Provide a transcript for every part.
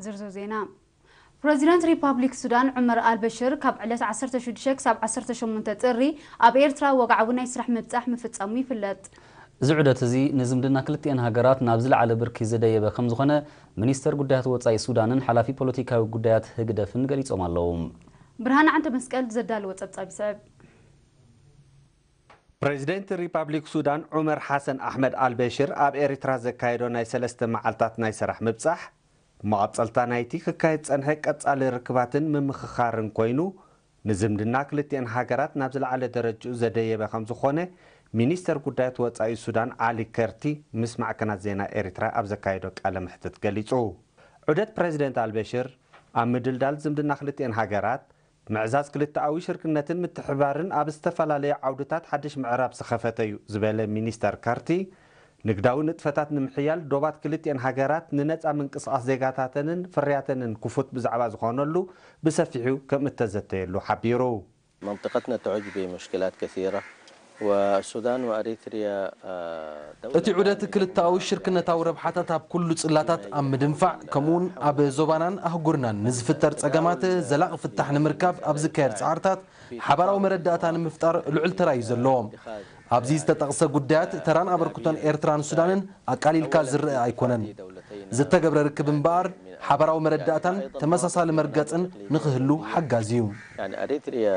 ዝርዝር ዜና። ፕረዚደንት ሪፓብሊክ ሱዳን ዑመር ኣልበሽር ካብ ዕለት ዓሰርተ ሽዱሽተ ክሳብ ዓሰርተ ሸሞንተ ጥሪ ኣብ ኤርትራ ወግዓዊ ናይ ስራሕ ምብጻሕ ምፍጻሙ ይፍለጥ። እዚ ዑደት እዚ ንዝምድና ክልቲኤን ሃገራት ናብ ዝለዓለ ብርኪ ዘደየበ ከም ዝኾነ ሚኒስተር ጉዳያት ወጻኢ ሱዳንን ሓላፊ ፖለቲካዊ ጉዳያት ህግደፍን ገሊጾም ኣለዉ። ብርሃነ ዓንደ መስቀል ዘዳለዎ ጸብጻብ ይስዕብ። ፕረዚደንት ሪፓብሊክ ሱዳን ዑመር ሓሰን ኣሕመድ ኣልበሽር ኣብ ኤርትራ ዘካየዶ ናይ ሰለስተ መዓልታት ናይ ስራሕ ምብጻሕ፣ መቐጸልታ ናይቲ ክካየድ ጸንሐ ቀጻሊ ርክባትን ምምኽኻርን ኮይኑ፣ ንዝምድና ክልቲኤን ሃገራት ናብ ዝለዓለ ደረጅኡ ዘደየበ ከም ዝኾነ ሚኒስተር ጉዳያት ወጻኢ ሱዳን ዓሊ ከርቲ ምስ ማዕከናት ዜና ኤርትራ ኣብ ዘካየዶ ቃለ መሕትት ገሊጹ። ዑደት ፕረዚደንት ኣልበሽር ኣብ ምድልዳል ዝምድና ክልቲኤን ሃገራት፣ ምዕዛዝ ክልተኣዊ ሽርክነትን ምትሕብባርን ኣብ ዝተፈላለዩ ዓውድታት ሓድሽ ምዕራፍ ዝኸፈተ እዩ ዝበለ ሚኒስተር ከርቲ፣ ንግዳዊ ንጥፈታት ንምሕያል ዶባት ክልቲኤን ሃገራት ንነጻ ምንቅስቓስ ዜጋታተንን ፍርያተንን ክፉት ብዛዕባ ዝኾነሉ ብሰፊሑ ከም እተዘተየሉ ሓቢሩ። منطقتنا تعج بمشكلات كثيرة والسودان وأريتريا እቲ ዑደት ክልተኣዊ ሽርክነታዊ ረብሓታት ኣብ ኩሉ ጽላታት ኣብ ምድንፋዕ፣ ከምኡውን ኣብ ዞባናን ኣህጉርናን ንዝፍጠር ጸገማት ዘላቒ ፍታሕ ንምርካብ ኣብ ዝካየድ ጻዕርታት ሓባራዊ መረዳእታ ንምፍጣር ልዑል ተራ እዩ ዘለዎ። ኣብዚ ዝተጠቕሰ ጉዳያት ተራን ኣበርክቶን ኤርትራን ሱዳንን ኣቃሊልካ ዝረአ ኣይኮነን። ዝተገብረ ርክብ እምበኣር ሓባራዊ መረዳእታን ተመሳሳሊ መርገጽን ንኽህሉ ሓጋዚ እዩ። يعني أريتريا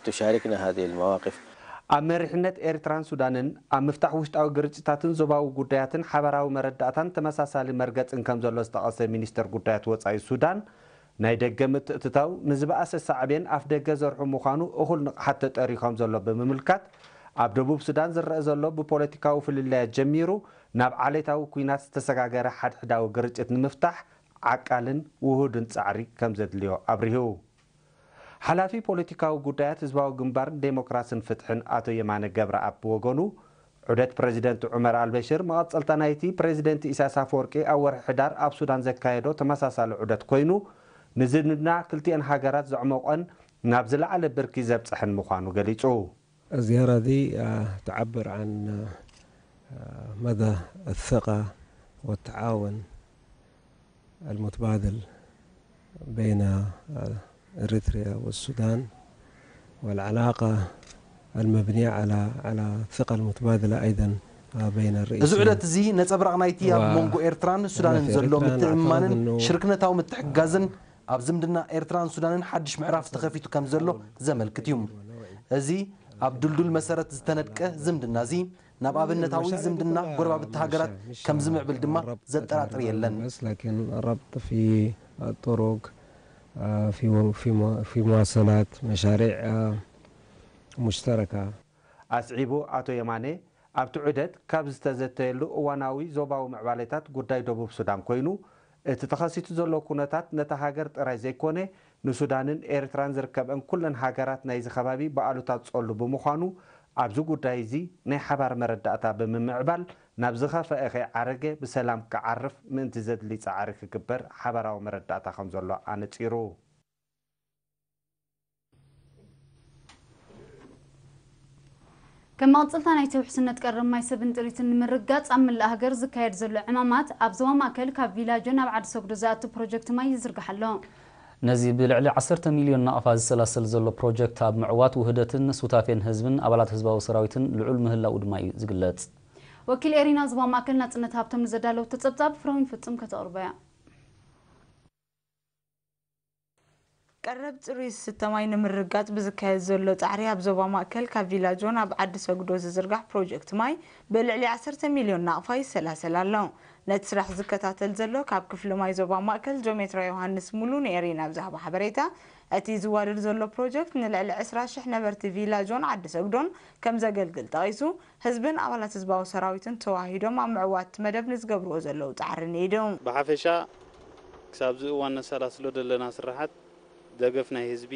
تشاركنا هذه المواقف ኣብ መሪሕነት ኤርትራን ሱዳንን ኣብ ምፍታሕ ውሽጣዊ ግርጭታትን ዞባዊ ጉዳያትን ሓባራዊ መረዳእታን ተመሳሳሊ መርገጽን ከም ዘሎ ዝጠቐሰ ሚኒስተር ጉዳያት ወጻኢ ሱዳን፣ ናይ ደገ ምትእትታው ንዝበኣሰ ሳዕቤን ኣፍ ደገ ዘርሑ ምዃኑ እኹል ንቕሓት ተጠርዩ ከም ዘሎ ብምምልካት፣ ኣብ ደቡብ ሱዳን ዝረአ ዘሎ ብፖለቲካዊ ፍልልያት ጀሚሩ ናብ ዓሌታዊ ኲናት ዝተሰጋገረ ሓድሕዳዊ ግርጭት ንምፍታሕ ዓቃልን ውሁድን ጻዕሪ ከም ዘድልዮ ኣብሪሁ። ሓላፊ ፖለቲካዊ ጉዳያት ህዝባዊ ግንባር ዴሞክራስን ፍትሕን ኣቶ የማነ ገብረኣብ ብወገኑ፣ ዑደት ፕረዚደንት ዑመር ኣልበሽር መቐጸልታ ናይቲ ፕረዚደንት ኢሳያስ ኣፈወርቂ ኣብ ወርሒ ሕዳር ኣብ ሱዳን ዘካየዶ ተመሳሳሊ ዑደት ኮይኑ፣ ንዝምድና ክልቲኤን ሃገራት ዘዕመቖን ናብ ዝለዓለ ብርኪ ዘብጽሕን ምዃኑ ገሊጹ። الزيارة دي آه، تعبر عن آه، مدى الثقة والتعاون المتبادل بين آه، إريتريا والسودان والعلاقة المبنية على على الثقة المتبادلة أيضا آه، بين الرئيسين. እዚ ዑደት እዚ ነጸብራቕ ናይቲ ኣብ መንጎ ኤርትራን ሱዳንን ዘሎ ምትእምማንን ሽርክነታዊ ምትሕግጋዝን ኣብ ዝምድና ኤርትራን ሱዳንን ሓድሽ ምዕራፍ ተኸፊቱ ከም ዘሎ ዘመልክት እዩ። እዚ ኣብ ድልዱል መሰረት ዝተነድቀ ዝምድና እዚ ናብ ኣብነታዊ ዝምድና ጎረባብቲ ሃገራት ከም ዝምዕብል ድማ ዘጠራጥር የለን። لكن الربط في الطرق آه، في في في مواصلات مشاريع آه، مشتركة. ኣስዒቡ ኣቶ የማነ፣ ኣብቲ ዑደት ካብ ዝተዘተየሉ እዋናዊ ዞባዊ ምዕባሌታት ጉዳይ ደቡብ ሱዳን ኮይኑ፣ እቲ ተኸሲቱ ዘሎ ኩነታት ነታ ሃገር ጥራይ ዘይኮነ ንሱዳንን ኤርትራን ዝርከበን ኩለን ሃገራት ናይዚ ከባቢ ብኣሉታ ዝጸሉ ብምዃኑ፣ ኣብዚ ጉዳይ እዚ ናይ ሓባር መረዳእታ ብምምዕባል ናብ ዝኸፈአ ከይዓረገ ብሰላም ክዓርፍ ምእንቲ ዘድሊ ጻዕሪ ክግበር ሓባራዊ መረዳእታ ከም ዘሎ ኣነጺሩ። ከም መቐጸልታ ናይቲ ውሕስነት ቀረብ ማይ ሰብን ጥሪትን ንምርግጋጽ ኣብ መላእ ሃገር ዝካየድ ዘሎ ዕማማት ኣብ ዞባ ማእከል ካብ ቪላጆ ናብ ዓዲ ሰጉዶ ዝኣቱ ፕሮጀክት ማይ ይዝርጋሕ ኣሎ። ነዚ ብልዕሊ ዓሰርተ ሚልዮን ናቕፋ ዝሰላሰል ዘሎ ፕሮጀክት ኣብ ምዕዋት ውህደትን ሱታፌን ህዝብን ኣባላት ህዝባዊ ሰራዊትን ልዑል ምህላው ድማ እዩ ዝግለጽ። ወኪል ኤሪና ዞባ ማእከል ናጽነት ሃብቶም ንዘዳለወቶ ጸብጻብ ፍሮሚን ፍጹም ከተቕርቦ እያ። ቀረብ ጽሩይ ዝስተ ማይ ንምርግጋጽ ብዝካየድ ዘሎ ጻዕሪ ኣብ ዞባ ማእከል ካብ ቪላጆ ናብ ዓዲ ሰጉዶ ዝዝርጋሕ ፕሮጀክት ማይ ብልዕሊ ዓሰርተ ሚልዮን ናቕፋ ይሰላሰል ኣሎ። ነቲ ስራሕ ዝከታተል ዘሎ ካብ ክፍሊ ማይ ዞባ ማእከል ጆሜትራ ዮሃንስ ሙሉ ንኤሪና ኣብ ዝሃቦ ሓበሬታ፣ እቲ ዝዋደድ ዘሎ ፕሮጀክት ንልዕሊ ዕስራ ሽሕ ነበርቲ ቪላጆን ዓዲ ሰጉዶን ከም ዘገልግል ጠቒሱ፣ ህዝብን ኣባላት ህዝባዊ ሰራዊትን ተዋሂዶም ኣብ ምዕዋት እቲ መደብ ንዝገብርዎ ዘለዉ ጻዕሪ ንኢዱ። ብሓፈሻ ክሳብዚ እዋን ነሰላስሎ ዘለና ስራሓት ደገፍ ናይ ህዝቢ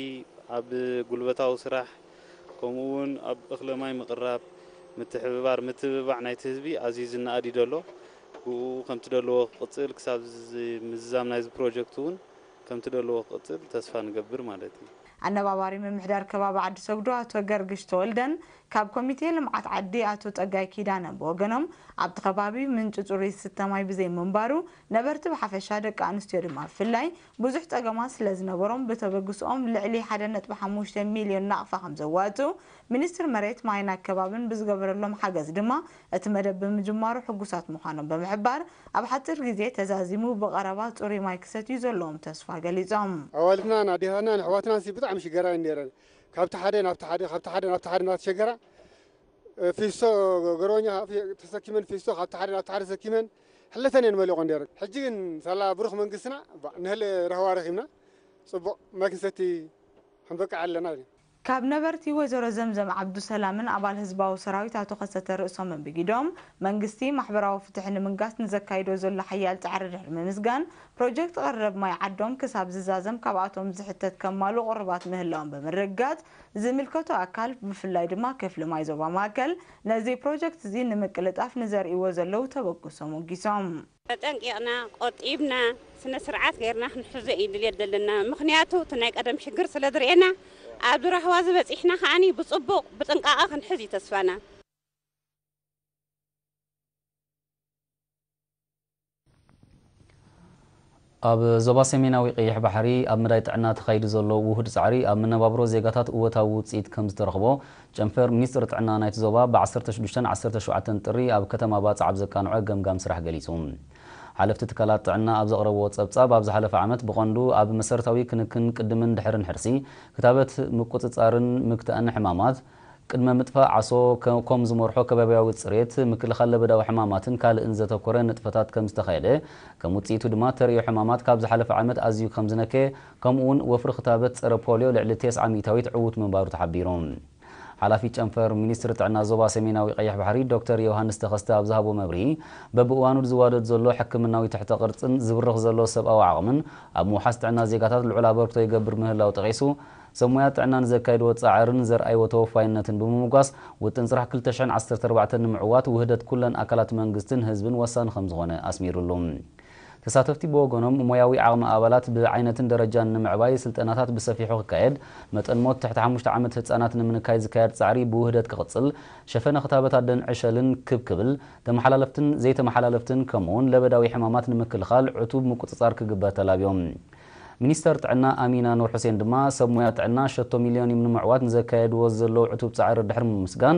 ኣብ ጉልበታዊ ስራሕ ከምኡ እውን ኣብ እኽለ ማይ ምቕራብ ምትሕብባር ምትብባዕ ናይቲ ህዝቢ ኣዝዩ ዝነኣድ እዩ ዘሎ። ብኡ ከምቲ ደለዎ ክቕፅል ክሳብ እዚ ምዝዛም ናይዚ ፕሮጀክት እውን ከምቲ ደለዎ ክቕፅል ተስፋ ንገብር ማለት እዩ። ኣነባባሪ ምምሕዳር ከባቢ ዓዲ ሰጉዶ ኣቶ ገርግሽ ተወልደን ካብ ኮሚቴ ልምዓት ዓዲ ኣቶ ጸጋይ ኪዳነ ብወገኖም፣ ኣብቲ ከባቢ ምንጪ ጽሩይ ዝስተ ማይ ብዘይምንባሩ፣ ነበርቲ ብሓፈሻ ደቂ ኣንስትዮ ድማ ብፍላይ ብዙሕ ጸገማት ስለ ዝነበሮም፣ ብተበግስኦም ልዕሊ ሓደ ነጥቢ ሓሙሽተ ሚልዮን ናቕፋ ከም ዘዋጽኡ፣ ሚኒስትሪ መሬት ማይን ኣከባብን ብዝገበረሎም ሓገዝ ድማ እቲ መደብ ብምጅማሩ ሕጉሳት ምዃኖም ብምሕባር፣ ኣብ ሓጺር ግዜ ተዛዚሙ ብቐረባ ጽሩይ ማይ ክሰትዩ ዘለዎም ተስፋ ገሊጾም። ኣዋልድናን ኣዴታትናን ኣሕዋትናን ሲ ብጣዕሚ ሽገራ እየን ነይረን። ካብቲ ሓደ ናብቲ ሓደ፣ ካብቲ ሓደ ናብቲ ሓደ እናተሸገራ፣ እ፣ ፊስቶ ገሮኛ ፊ-፣ ተሰኪመን፣ ፊስቶ ካብቲ ሓደ ናብቲ ሓደ ተሰኪመን ሕለተን እየን መሊቖን ነይረን። ሕጂ ግን ሳላ ብሩኽ መንግስትና፣ ባ-፣ ንህለ ራህዋ ረኺብና፣ ጽቡቕ ማይ ክንሰቲ ክንበቅዕ ኣለና። ካብ ነበርቲ ወይዘሮ ዘምዘም ዓብዱሰላምን ኣባል ህዝባዊ ሰራዊት ኣቶ ከሰተ ርእሶምን ብጊዶም፣ መንግስቲ ማሕበራዊ ፍትሒ ንምንጋስ ንዘካይዶ ዘሎ ሓያል ጻዕሪ ድሕሪ ምምስጋን፣ ፕሮጀክት ቀረብ ማይ ዓዶም ክሳብ ዝዛዘም ካብኣቶም ዝሕተት ከማሉ ቁርባት ምህላዎም ብምርግጋጽ፣ ዝምልከቶ ኣካል ብፍላይ ድማ ክፍሊ ማይ ዞባ ማእከል ነዚ ፕሮጀክት እዚ ንምቅልጣፍ ንዘርእይዎ ዘለዉ ተበግሶ ሞጊሶም። ተጠንቂቕና፣ ቆጢብና፣ ስነ ስርዓት ጌርና ክንሕዞ እዩ ድልየት ዘለና። ምኽንያቱ እቲ ናይ ቀደም ሽግር ስለ ዝርእየና፣ ኣብዚ ራህዋ ዝበጺሕና ከኣኒ ብጽቡቕ ብጥንቃቐ ክንሕዝ እዩ ተስፋና። ኣብ ዞባ ሰሜናዊ ቀይሕ ባሕሪ ኣብ መዳይ ጥዕና ተኻይዱ ዘሎ ውሁድ ጻዕሪ ኣብ መነባብሮ ዜጋታት እወታዊ ውጽኢት ከም ዝተረኽቦ ጨንፈር ሚኒስትሪ ጥዕና ናይቲ ዞባ ብ ዓሰርተ ሽዱሽተን ዓሰርተ ሸውዓተን ጥሪ ኣብ ከተማ ባጽዕ ኣብ ዘቃንዖ ገምጋም ስራሕ ገሊጹ። ሓለፍቲ ትካላት ጥዕና ኣብ ዘቕረብዎ ጸብጻብ፣ ኣብ ዝሓለፈ ዓመት ብቐንዱ ኣብ መሰረታዊ ክንክን ቅድምን ድሕርን ሕርሲ፣ ክታበት፣ ምቁጽጻርን ምክታእን ሕማማት፣ ቅድመ ምጥፋእ ዓሶ ከ-፣ ኮም ዝመርሖ ከባቢያዊ ጽሬት፣ ምክልኻል ለበዳዊ ሕማማትን ካልእን ዘተኮረ ንጥፈታት ከም ዝተኻየደ፣ ከም ውጽኢቱ ድማ ተርእዮ ሕማማት ካብ ዝሓለፈ ዓመት ኣዝዩ ከም ዝነከየ፣ ከምኡ እውን ወፍሪ ክታበት ጸረ ፖልዮ ልዕሊ ተስዓ ሚእታዊት ዕዉት ምንባሩ ተሓቢሩ። ሓላፊ ጨንፈር ሚኒስትሪ ጥዕና ዞባ ሰሜናዊ ቀይሕ ባሕሪ ዶክተር ዮሃንስ ተኸስተ ኣብ ዝሃቦ መብርሂ፣ በብእዋኑ ዝዋደድ ዘሎ ሕክምናዊ ትሕተ ቅርጽን ዝብርኽ ዘሎ ሰብኣዊ ዓቕምን ኣብ ምውሓስ ጥዕና ዜጋታት ልዑል ኣበርክቶ ይገብር ምህላው ጠቒሱ፣ ሰብ ሞያ ጥዕና ንዘካየድዎ ጻዕርን ዘርኣይዎ ተወፋይነትን ብምምጓስ፣ ውጥን ስራሕ ክልተ ሽሕን ዓሰርተ ኣርባዕተን ንምዕዋት ውህደት ኩለን ኣካላት መንግስትን ህዝብን ወሳኒ ከም ዝኾነ ኣስሚሩሉ። ተሳተፍቲ ብወገኖም፣ ሞያዊ ዓቕሚ ኣባላት ብዓይነትን ደረጃን ንምዕባይ ስልጠናታት ብሰፊሑ ክካየድ፣ መጠን ሞት ትሕቲ ሓሙሽተ ዓመት ህጻናት ንምንካይ ዝካየድ ጻዕሪ ብውህደት ክቕጽል፣ ሸፈነ ክታበት ኣደን ዕሸልን ክብ ክብል፣ ተመሓላለፍትን ዘይተመሓላለፍትን ከምኡውን ለበዳዊ ሕማማት ንምክልኻል ዕቱብ ምቁጽጻር ክግበር ተላብዮም። ሚኒስተር ጥዕና ኣሚና ኑር ሑሴን ድማ፣ ሰብ ሞያ ጥዕና ሸቶ ሚልዮኒየም ንምዕዋት ንዘካየድዎ ዘለዉ ዕቱብ ጻዕሪ ድሕሪ ምምስጋን፣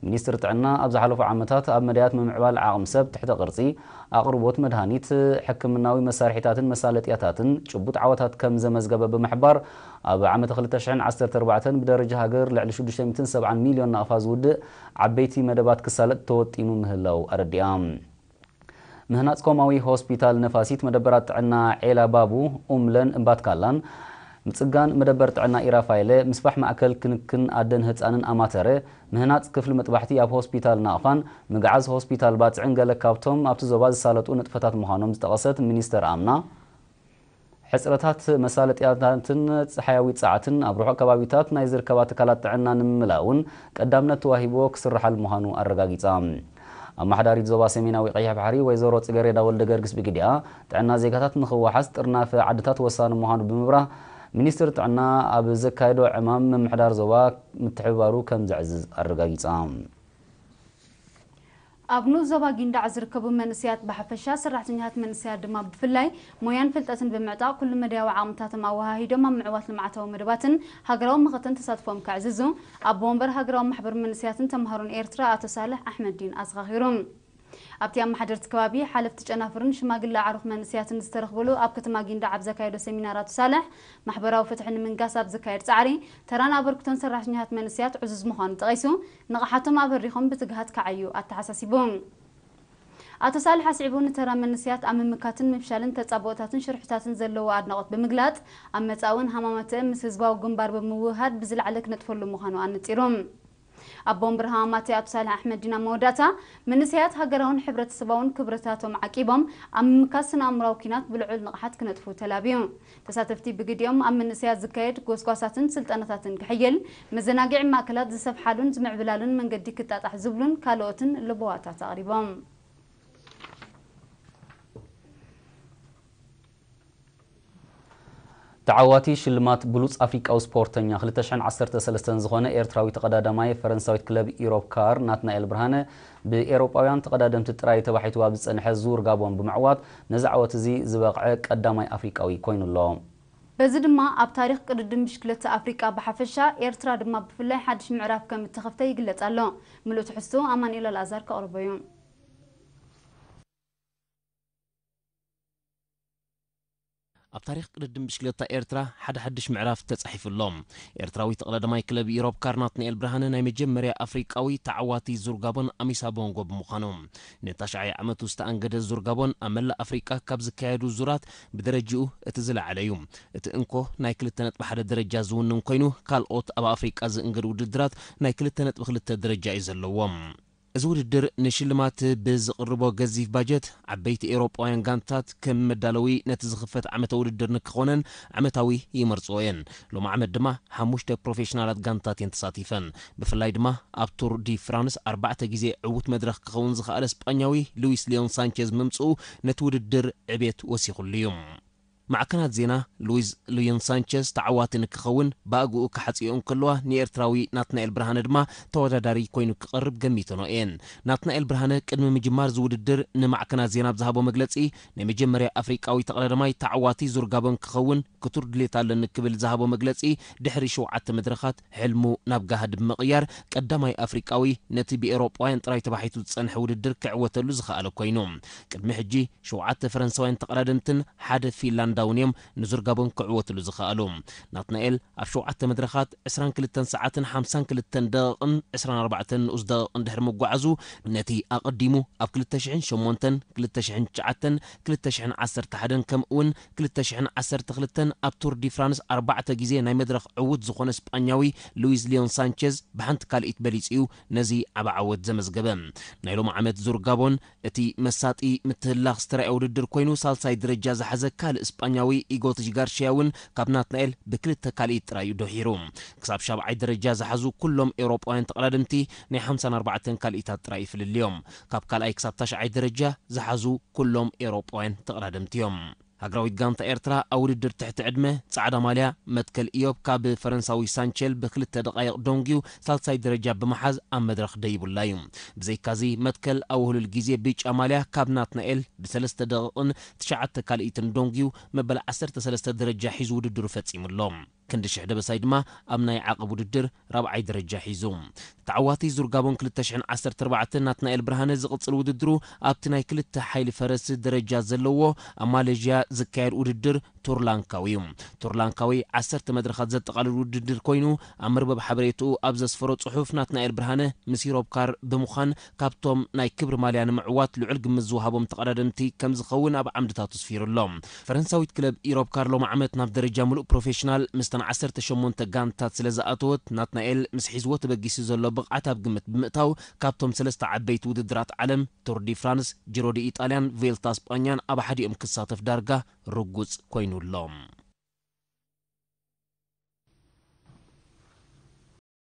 ሚኒስትሪ ጥዕና ኣብ ዝሓለፉ ዓመታት ኣብ መዳያት ምምዕባል ዓቕሚ ሰብ፣ ትሕተ ቅርጺ፣ ኣቕርቦት መድሃኒት፣ ሕክምናዊ መሳርሒታትን መሳለጥያታትን ጭቡጥ ዓወታት ከም ዘመዝገበ ብምሕባር፣ ኣብ ዓመተ ክልተ ሽሕን ዓሰርተ ኣርባዕተን ብደረጃ ሃገር ልዕሊ ሽዱሽተ ሚእትን ሰብዓን ሚልዮን ናቕፋ ዝውድእ ዓበይቲ መደባት ክሳለጥ ተወጢኑ ምህላው ኣረዲኣ። ምህናጽ ኮማዊ ሆስፒታል ነፋሲት፣ መደበራት ጥዕና ዔላ ባቡ፣ ኡምለን እምባትካላን ምጽጋን መደበር ጥዕና ኢራፋይለ፣ ምስፋሕ ማእከል ክንክን ኣደን ህጻንን ኣማተረ፣ ምህናጽ ክፍሊ መጥባሕቲ ኣብ ሆስፒታል ናቕፋን ምግዓዝ ሆስፒታል ባጽዕን ገለ ካብቶም ኣብቲ ዞባ ዝሳለጡ ንጥፈታት ምዃኖም ዝጠቐሰት ሚኒስተር ኣምና፣ ሕጽረታት መሳለጥያታትን ጸሓያዊ ጸዓትን ኣብ ርሑቕ ከባቢታት ናይ ዝርከባ ትካላት ጥዕና ንምምላእ እውን ቀዳምነት ተዋሂብዎ ክስርሓል ምዃኑ ኣረጋጊጻ። ኣመሓዳሪት ዞባ ሰሜናዊ ቀይሕ ባሕሪ ወይዘሮ ጽገሬዳ ወልደ ገርግስ ብግዲኣ፣ ጥዕና ዜጋታት ንኽወሓስ ጥርናፈ ዓድታት ወሳኒ ምዃኑ ብምብራህ፣ ሚኒስትሪ ጥዕና ኣብ ዘካየዶ ዕማም ምምሕዳር ዞባ ምትሕብባሩ ከም ዘዕዝዝ ኣረጋጊጻ። ኣብ ንኡስ ዞባ ጊንዳዕ ዝርከቡ መንእሰያት ብሓፈሻ፣ ሰራሕተኛታት መንእሰያት ድማ ብፍላይ፣ ሞያን ፍልጠትን ብምዕጣቕ ኩሉ መዳያዊ ዓቕምታቶም ኣወሃሂዶም ኣብ ምዕዋት ልምዓታዊ መደባትን ሃገራዊ ምኽትን ተሳትፎም ከዕዝዙ፣ ኣቦ ወንበር ሃገራዊ ማሕበር መንእሰያትን ተምሃሮን ኤርትራ ኣቶ ሳልሕ ኣሕመዲን ኣዘኻኺሩ። ኣብቲ ኣመሓደርቲ ከባቢ፣ ሓለፍቲ ጨናፍርን ሽማግለ ኣዕሩኽ መንእሰያትን ዝተረኽብሉ ኣብ ከተማ ጊንዳዕ ኣብ ዘካየዶ ሰሚናር ኣቶ ሳልሕ፣ ማሕበራዊ ፍትሒ ንምንጋስ ኣብ ዝካየድ ጻዕሪ፣ ተራን ኣበርክቶን ሰራሕተኛታት መንእሰያት ዕዙዝ ምዃኑ ጠቒሱ፣ ንቕሓቶም ኣበሪኾም ብትግሃት ክዓዩ ኣተሓሳሲቡ። ኣቶ ሳልሕ ኣስዒቡ፣ ንተራ መንእሰያት ኣብ ምምካትን ምፍሻልን ተጻብኦታትን ሽርሕታትን ዘለዎ ኣድናቖት ብምግላጽ፣ ኣብ መጻእውን ሃማመተእ ምስ ህዝባዊ ግንባር ብምውህሃድ ብዝለዓለ ክነጥፈሉ ምዃኑ ኣነጺሩ። ኣቦ ወንበር ሃማማተእ ኣቶ ሳልሕ ኣሕመዲን ኣብ መወዳእታ፣ መንእሰያት ሃገራውን ሕብረተሰባውን ክብርታቶም ዓቂቦም ኣብ ምምካት ስነ-ኣእምራዊ ኲናት ብልዑል ንቕሓት ክነጥፉ ተላብዩ። ተሳተፍቲ ብግዲኦም፣ ኣብ መንእሰያት ዝካየድ ጎስጓሳትን ስልጠናታትን ክሕይል፣ መዘናግዒ ማእከላት ዝሰፍሓሉን ዝምዕብላሉን መንገዲ ክጣጣሕ ዝብሉን ካልኦትን ለበዋታት ኣቕሪቦም። ተዓዋቲ ሽልማት ብሉጽ ኣፍሪቃዊ ስፖርተኛ ክልተ ሽሕን ዓሰርተ ሰለስተን ዝኾነ ኤርትራዊ ተቐዳዳማይ ፈረንሳዊት ክለብ ኢሮፕ ካር ናትናኤል ብርሃነ፣ ብኤሮጳውያን ተቐዳደምቲ ጥራይ ተባሒቱ ኣብ ዝጸንሐ ዙር ጋቦን ብምዕዋት፣ ነዚ ዓወት እዚ ዝበቕዐ ቀዳማይ ኣፍሪቃዊ ኮይኑ ኣሎ። በዚ ድማ ኣብ ታሪኽ ቅድድም ብሽክለታ ኣፍሪቃ ብሓፈሻ፣ ኤርትራ ድማ ብፍላይ ሓድሽ ምዕራፍ ከም እተኸፍተ ይግለጽ ኣሎ። ምሉእ ትሕዝቶ ኣማኑኤል ኣልኣዛር ከቕርቦ እዩ። ኣብ ታሪኽ ቅድድም ብሽክለታ ኤርትራ ሓደ ሓድሽ ምዕራፍ ተጻሒፉ ኣሎ። ኤርትራዊ ተቐዳዳማይ ክለብ ኢሮፕ ካር ናትናኤል ብርሃነ ናይ መጀመርያ ኣፍሪቃዊ ተዓዋቲ ዙር ጋቦን ኣሚሳ ቦንጎ ብምዃኑ፣ ንታሽዓይ ዓመቱ ዝተኣንገደ ዙር ጋቦን ኣብ መላእ ኣፍሪቃ ካብ ዝካየዱ ዙራት ብደረጃኡ እቲ ዝለዓለ እዩ። እቲ እንኮ ናይ ክልተ ነጥቢ ሓደ ደረጃ ዝውንን ኮይኑ፣ ካልኦት ኣብ ኣፍሪቃ ዝእንገዱ ውድድራት ናይ ክልተ ነጥቢ ክልተ ደረጃ እዩ ዘለዎም። እዚ ውድድር ንሽልማት ብዝቕርቦ ገዚፍ ባጀት፣ ዓበይቲ ኤውሮጳውያን ጋንታት ከም መዳለዊ ነቲ ዝኽፈት ዓመታዊ ውድድር ንክኾነን ዓመታዊ ይመርጽኦ እየን። ሎም ዓመት ድማ ሓሙሽተ ፕሮፌሽናላት ጋንታት እየን ተሳቲፈን። ብፍላይ ድማ ኣብ ቱር ዲ ፍራንስ ኣርባዕተ ግዜ ዕዉት መድረኽ ክኸውን ዝኸኣለ ስጳኛዊ ሉዊስ ሊዮን ሳንቸዝ ምምጽኡ ነቲ ውድድር ዕቤት ወሲኹሉ እዩ። ማዕከናት ዜና፣ ሉዊዝ ሉዮን ሳንቸዝ ተዓዋቲ ንክኸውን ብኣግኡ ክሓጽዮ እንከለዋ፣ ንኤርትራዊ ናትናኤል ብርሃነ ድማ ተወዳዳሪ ኮይኑ ክቐርብ ገሚተኖ እየን። ናትናኤል ብርሃነ ቅድሚ ምጅማር ዝውድድር ንማዕከናት ዜና ብዝሃቦ መግለጺ፣ ናይ መጀመርያ ኣፍሪቃዊ ተቐዳዳማይ ተዓዋቲ ዙር ጋቦን ክኸውን ክቱር ድሌት ኣለኒ ክብል ዝሃቦ መግለጺ፣ ድሕሪ ሸውዓተ መድረኻት ሕልሙ ናብ ጋህዲ ብምቕያር፣ ቀዳማይ ኣፍሪቃዊ ነቲ ብኤውሮጳውያን ጥራይ ተባሒቱ ዝጸንሐ ውድድር ክዕወተሉ ዝኸኣለ ኮይኑ፣ ቅድሚ ሕጂ ሸውዓተ ፈረንሳውያን ተቐዳደምትን ሓደ ፊንላንዳውን እዮም ንዙር ጋቦን ክዕወትሉ ዝኸኣሉ። ናትናኤል ኣብ ሸውዓተ መድረኻት ዕስራን ክልተን ሰዓትን ሓምሳን ክልተን ደቂቕን ዕስራን ኣርባዕተን ንኡስ ደቂቕን ድሕሪ ምጓዓዙ፣ ነቲ ኣቐዲሙ ኣብ ክልተ ሽሕን ሸሞንተን፣ ክልተ ሽሕን ትሽዓተን፣ ክልተ ሽሕን ዓሰርተ ሓደን ከምኡውን ክልተ ሽሕን ዓሰርተ ክልተን ኣብ ቱር ዲ ፍራንስ ኣርባዕተ ግዜ ናይ መድረኽ ዕዉት ዝኾነ ስጳኛዊ ሉዊዝ ሊዮን ሳንቸዝ ብሓንቲ ካልኢት በሊጹ እዩ ነዚ ዓቢ ዓወት ዘመዝገበ። ናይ ሎሚ ዓመት ዙር ጋቦን እቲ መሳጢ ምትህልላኽ ዝተራእየ ውድድር ኮይኑ፣ ሳልሳይ ደረጃ ዝሓዘ ካልእ ስጳኛዊ ኢጎትጅ ጋርሽያ እውን ካብ ናትናኤል ብክልተ ካልኢት ጥራይ እዩ ድሒሩ። ክሳብ ሻብዓይ ደረጃ ዝሓዙ ኩሎም ኤውሮጳውያን ተቐዳደምቲ ናይ ሓምሳን ኣርባዕተን ካልኢታት ጥራይ እዩ ፍልልዮም። ካብ ካልኣይ ክሳብ ታሽዓይ ደረጃ ዝሓዙ ኩሎም ኤውሮጳውያን ተቐዳደምቲ እዮም። ሃገራዊት ጋንታ ኤርትራ ኣብ ውድድር ትሕቲ ዕድመ ጻዕዳ ማልያ መትከል ኢዮብ ካብ ፈረንሳዊ ሳንቸል ብክልተ ደቓይቕ ደንጉዩ ሳልሳይ ደረጃ ብምሓዝ ኣብ መድረኽ ደይቡላ እዩ። ብዘይካዚ መትከል ኣብ ውህሉል ግዜ ብጫ ማልያ ካብ ናትናኤል ብሰለስተ ደቂቕን ትሽዓተ ካልኢትን ደንጉዩ መበል ዓሰርተ ሰለስተ ደረጃ ሒዙ ውድድሩ ፈጺሙ ኣሎ። ክንዲ ሽሕ ደበሳይ ድማ ኣብ ናይ ዓቐብ ውድድር ራብዓይ ደረጃ ሒዙ። ተዓዋቲ ዙር ጋቦን ክልተ ሽሕን ዓሰርተ ኣርባዕተን ናትናኤል ብርሃነ ዝቕጽል ውድድሩ ኣብቲ ናይ ክልተ ሓይሊ ፈረስ ደረጃ ዘለዎ ኣብ ማሌዥያ ዝካየድ ውድድር ቱር ላንካዊ እዩ። ቱር ላንካዊ ዓሰርተ መድረኻት ዘጠቓልል ውድድር ኮይኑ፣ ኣብ መርበብ ሓበሬትኡ ኣብ ዘስፈሮ ጽሑፍ ናትናኤል ብርሃነ ምስ ኢሮብ ካር ብምዃን ካብቶም ናይ ክብሪ ማልያ ንምዕዋት ልዑል ግምት ዝወሃቦም ተቐዳደምቲ ከም ዝኸውን ኣብ ዓምድታቱ ስፊሩ ኣሎ። ፈረንሳዊት ክለብ ኢሮብ ካር ሎሚ ዓመት ናብ ደረጃ ምሉእ ፕሮፌሽናል ምስተን ዓሰርተ ሸሞንተ ጋንታት ስለ ዝኣተወት፣ ናትናኤል ምስ ሒዝዎ ተበጊሱ ዘሎ ብቕዓት ኣብ ግምት ብምእታው፣ ካብቶም ሰለስተ ዓበይቲ ውድድራት ዓለም ቱር ዲ ፍራንስ፣ ጂሮ ዲ ኢጣልያን ቬልታ ስጳኛን ኣብ ሓዲኦም ክሳተፍ ዳርጋ ርጉጽ ኮይኑ ኣሎ።